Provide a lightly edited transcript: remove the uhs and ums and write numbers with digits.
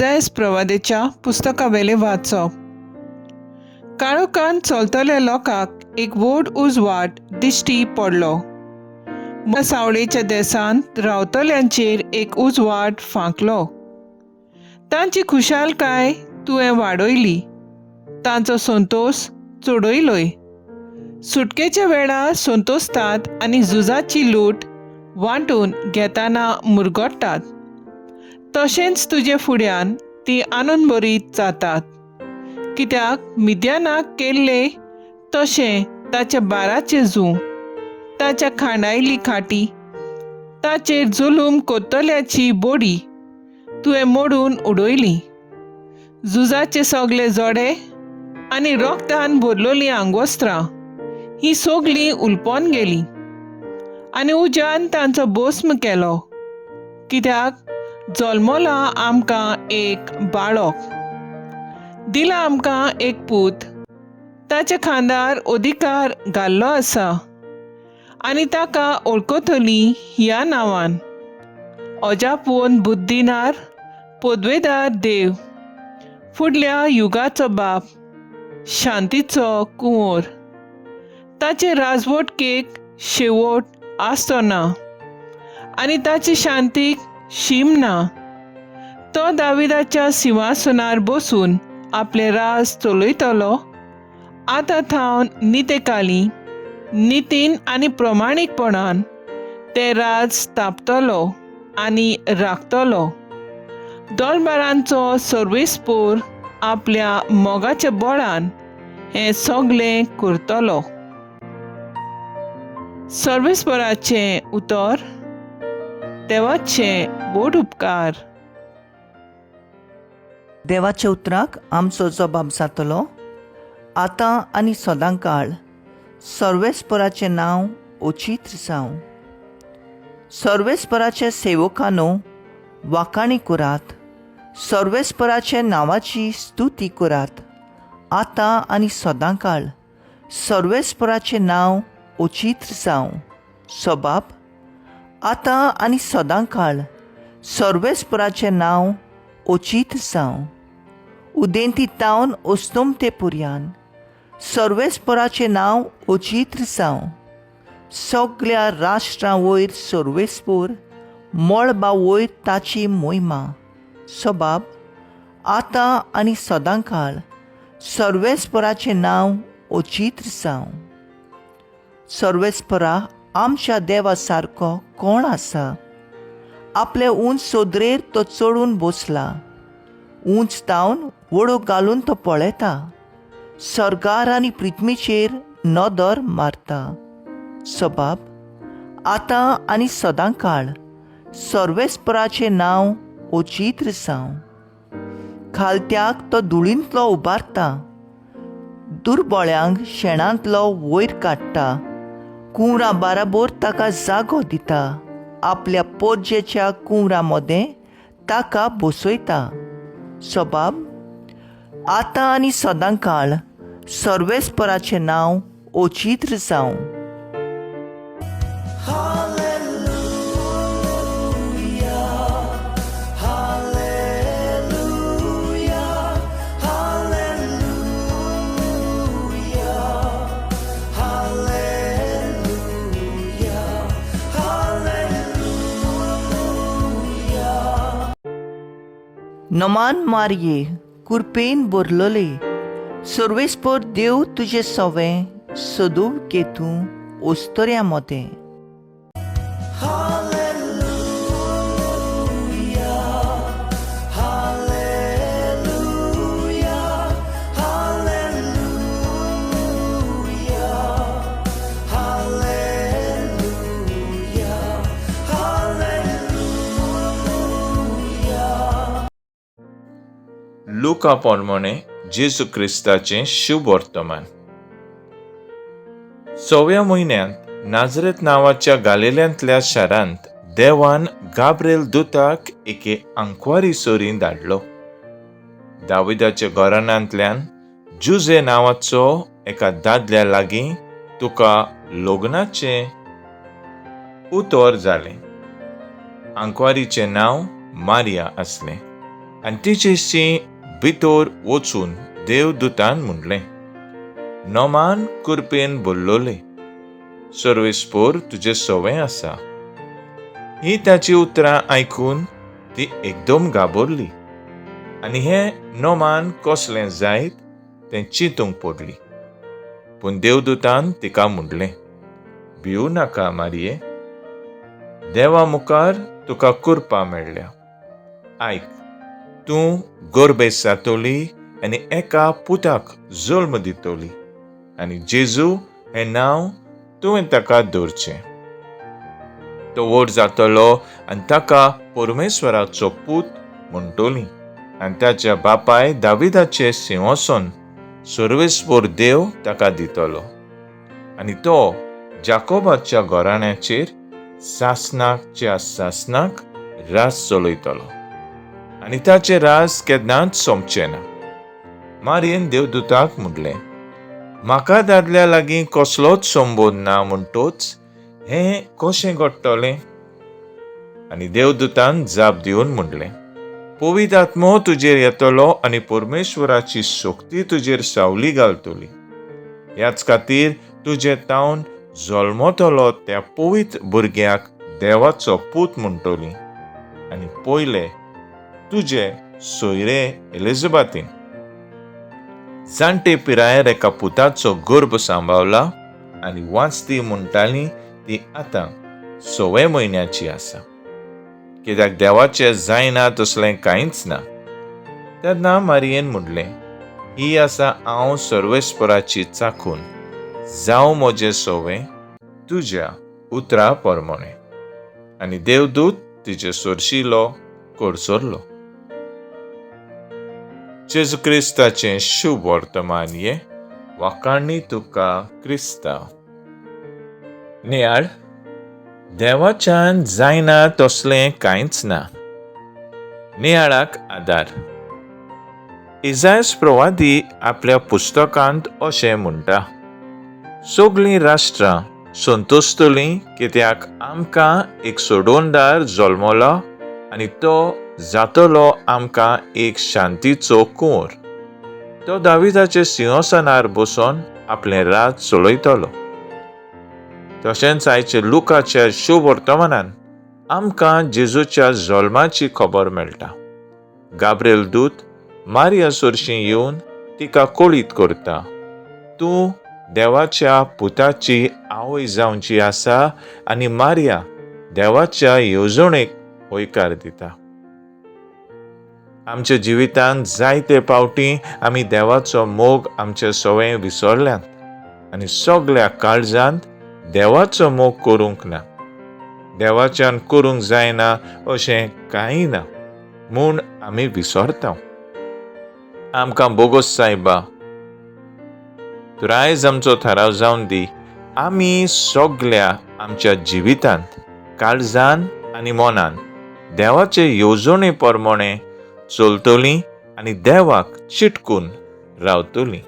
इजायस प्रवादेच्या पुस्तकावेलें वाचप. काळोखान चलतल्या लोकांक एक व्हड उजवाड दिश्टी पडलो. सावळेच्या देसांत रावतल्यांचेर एक उजवाड फांकलो. तांची खुशालकाय तुवें वाडयली, तांचो संतोश चडयलोय. सुटकेच्या वेळार संतोसतात आनी झुजाची लूट वांटून घेताना मुरगट्टात, तशेंच तुजे फुड्यान ती आनंदभरीत जातात. कित्याक मिद्यानाक केल्ले तशें ताच्या बाराचें जूं, ताच्या खांडायली खाटी, ताचेर जुलूम कोत्तल्याची बोडी तुवें मोडून उडयली. झुजाचे सगळे जोडे आनी रोगतान भरलोलीं आंगवस्त्रां हीं सगलीं उलपोन गेलीं आनी उज्यान तांचो भस्म केलो. कित्याक जल्मला आमकां एक बाळक, दिला आमकां एक पूत, ताच्या खांदार अधिकार घाल्लो आसा आनी ताका वळखतली ह्या नांवान, अजापून बुद्दिनार, पदवेदार देव, फुडल्या युगाचो बाप, शांतीचो कुंवर. ताचे राजवटकेक शेवट आसचो ना आनी ताचे शांतीक शीम ना. तो दाविदाच्या सिंहासनार बसून आपलें राज चलयतलो, आतां थावन नितेकाली नितीन आनी प्रमाणीकपणान तें राज स्थापतलो आनी राखतलो. दोलबारांचो सर्वेस्पोर आपल्या मोगाच्या बळान हें सगलें करतलो. सर्वेस्पराचें उतर. देवाचे बोड उपकार. देवाच्या उतराक आमचो जबाब जातलो, आतां आनी सदां काळ सर्वेस्पराचें नांव ओचित्र जावं. सर्वेस्पराच्या सेवकानो, वाखाणी करात, सर्वेस्पराच्या नांवाची स्तुती करात. आतां आनी सदां काळ सर्वेस्पराचें नांव ओचित्र जावं. सबाब, आतां आनी सदां काळ सर्वेस्पराचें नांव ओचित्र जावं. उदेंती तावन अस्तमते पुरयान सर्वेस्पराचें नांव ओचित्र जावं. सगल्या राष्ट्रां वयर सर्वेस्पोर, मळबा वयर ताची मोहिमा. सबाब, आतां आनी सदां काळ सर्वेस्पराचें नांव ओचित्र जावं. सर्वेस्परा, आमच्या देवा सारको कोण आसा? आपले उंच सोदरेर तो चडून बसला, उंच तावन वडो घालून तो पळयता, सर्गार आनी पृथ्वीचेर नदर मारता. सबाब, आतां आनी सदां काळ सर्वेस्पराचें नांव ओचित्र जावं. खालत्याक तो धुळींतलो उबारता, दुर्बळ्यांक शेणांतलो वयर काडटा, कुंवरा बाराबोर ताका जागो दिता, आपल्या पोरजेच्या कुंवरा मदें ताका बसयता. सबाब, आतां आनी सदां काळ सर्वेस्पराचें नांव ओचित्र जावं. नमान मारये, कुरपेन बोरलोले, सर्वेस्पोर देव तुजे सवें सदूव केतू ओस्तोऱ्या मोदें. लुका प्रमाणे जेजू क्रिस्ताचें शुभ वर्तमान. सव्या म्हयन्यांत नाजरेत नांवाच्या गालेल्यांतल्या शारांत देवान गाब्रेल दुताक एके आंकवारी सोरी धाडलो. दाविदाच्या घराण्यांतल्यान जुजे नांवाचो एका दादल्या लागीं तुका लग्नाचें उतर जालें. आंकवारीचें नांव मारिया आसलें. आनी तिचेशी भितर वचून देवदुतान म्हणलें, नमान कुरपेन बोल्लोले, सर्वेस्पोर तुजें सवें आसा. ही ताची उतरां आयकून ती एकदम घाबरली आनी हें नमान कसलें जायत तें चिंतूंक पडली. पूण देवदुतान तिका म्हणलें, भिवू नाका मारये, देवा मुखार तुका कुरपा मेळ्ळ्या. आयक, तूं गोरबेस जातली आनी एका पुताक जल्म दितली आनी जेजू हें नांव तुवें ताका दवरचें. तो व्हड जातलो आनी ताका परमेश्वराचो पूत म्हणटली आनी ताच्या बापाय दाविदाचें सिंहासन सर्वेस्पोर देव ताका दितलो आनी तो जाकोबाच्या घराण्याचेर सासणाच्या सासणाक रास चलयतलो आनी ताचें रास केन्नाच सोंपचें ना. मारयेन देवदुताक म्हणलें, म्हाका दादल्या लागीं कसलोच संबोध ना, म्हणटोच हें कशें घडटलें? आनी देवदुतान जाप दिवन म्हणलें, पवित्र आत्मो तुजेर येतलो आनी परमेश्वराची शक्ती तुजेर सावली घालतली. ह्याच खातीर तुजे तावन जल्मतलो त्या पवित्र भुरग्याक देवाचो पूत म्हणटली. आनी पयले तुजे सोयरे एलिझाबेथीन जाणटे पिरायेर एका पुताचो गर्भ सांबावला आनी वांचती म्हणटाली ती आतां 6 म्हयन्याची आसा, कित्याक देवाचें जायना तसलें कांयच ना. तेन्ना मारयेन म्हणलें, ही आसा हांव सर्वेस्पराची चाखून, जावं म्हजें सवें तुज्या उतरा प्रमाणें. आनी देवदूत तिचे सरशिलो कडसरलो. जेजू क्रिस्ताचें शुभ वर्तमान हें. वाखाणी तुका क्रिस्ता. नियाळ, देवाच्यान जायना तसलें कांयच ना. नियाळाक आदार. इजायस प्रवादी आपल्या पुस्तकांत अशें म्हणटा, सगळीं राष्ट्रां संतोशतलीं कित्याक आमकां एक सोडोवणदार जल्मलो आनी तो जातलो आमकां एक शांतीचो कुंवर. तो दाविदाचे सिंहासनार बसून आपलें राज चलयतलो. तशेंच आयचे लुकाच्या शुभ वर्तमानान आमकां जेजूच्या जल्माची खबर मेळटा. गाब्रिएल दूत मारिया सरशीं येवन तिका कळीत करता, तूं देवाच्या पुताची आवय जावची आसा. आनी मारिया देवाच्या येवजणेक हयकार दिता. आमच्या जिवितांत जायते पावटी आमी देवाचो मोग आमचे सवंय विसरल्यात आनी सगळ्या काळजांत देवाचो मोग करूंक ना. देवाच्यान करूंक जायना अशें कांय ना म्हूण आमी विसरता. आमकां बोगोस सायबा, तर आयज आमचो थाराव जावन दी, आमी सगळ्या आमच्या जिवितांत काळजान आनी मनान देवाचे येवजणे प्रमाणे चलतलीं आनी देवाक चिटकून रावतलीं.